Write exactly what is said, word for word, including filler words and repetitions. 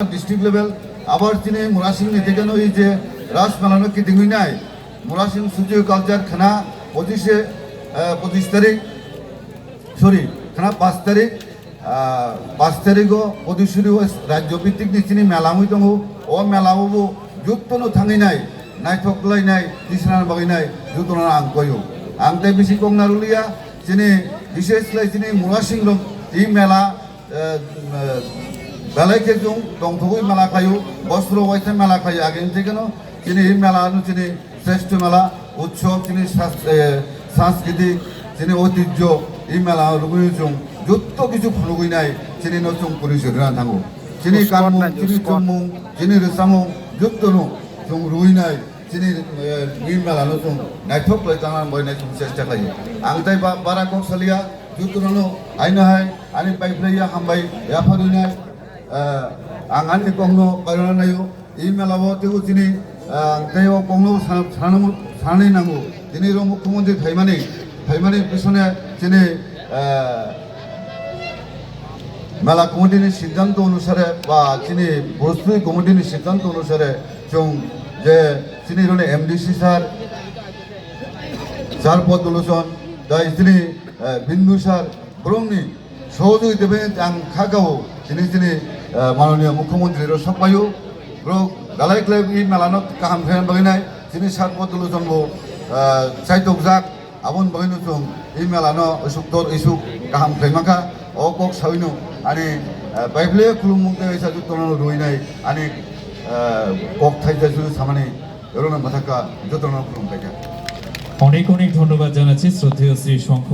district level, abar chini Murasing ni thekeno ei je Ras Mela no kitingwi nai, Murasing socio culture khana pochishe, eh, pochis tarik, sorry, khana panch tarik, ah, panch tarigo Podushuri o rajyo bhittik ni chini mela wngwi tongo. O mela o bo juttono thangwi nai, naithok khlai nai, tisna bagwi nai, juttono ang koyo. Ang tei bisi kok narwliya, chini bishesh khlai chini Murasing rok ei mela, eh, eh, belai khe chwng tongthogwi mela khlaio, bosro waisa mela khlaio, agini thekeno chini ei mela no chini Sreshto mela, utsob, chini sas-, eh, sanskritik, chini oitijjo, ei mela rwgwi chwng jotto kichu phunugwi nai, chini no chwng puri sirina thango. Chini kanmung, chini chumung, chini rwchapmung, jotto no chwng rwgwi nai, chini, eh, ei mela no chwng naithok khlai tangna bagwi nai chwng chesta khlaio. Ang tai ba-, bara kok salia, jotto no haino hai, ani pai phlaiya hambai, yapharwi nai, eh, ang ani kok no pairwna naio. Ei mela o teibo chini, ah, tei o kokno sa-, sanamo, sanani nango. Tini ro mukhyamantri phaimani, phaimani pisone chini, ah, mela committee ni siddhanto onusare ba chini Bhojpuri committee ni siddhanto onusare chwng je chini roni M D C sir, sir Padmalochon, dai chini, ah, Bindu sir, borokni sohojogita bai ang kha kao, tini chini, eh, manoniya mukhyamantri rok sok paio. Borok dalai khlai ei mela no kaham khlaina bagwi nai, chini sir Padmalochon bo, eh, chaitokjak, aboni bagwi no chwng ei mela no isuk dor isuk kaham khlai mankha. O kok sawi no ani, eh, pai phlai khulumung tei waisa jotto no rwi nai ani, eh, kok thaisa juru samani. Rwna mwthakha, jotono khulumbaikha. অনেক অনেক ধন্যবাদ জানাচ্ছি শ্রদ্ধেয় শ্রী শঙ্খ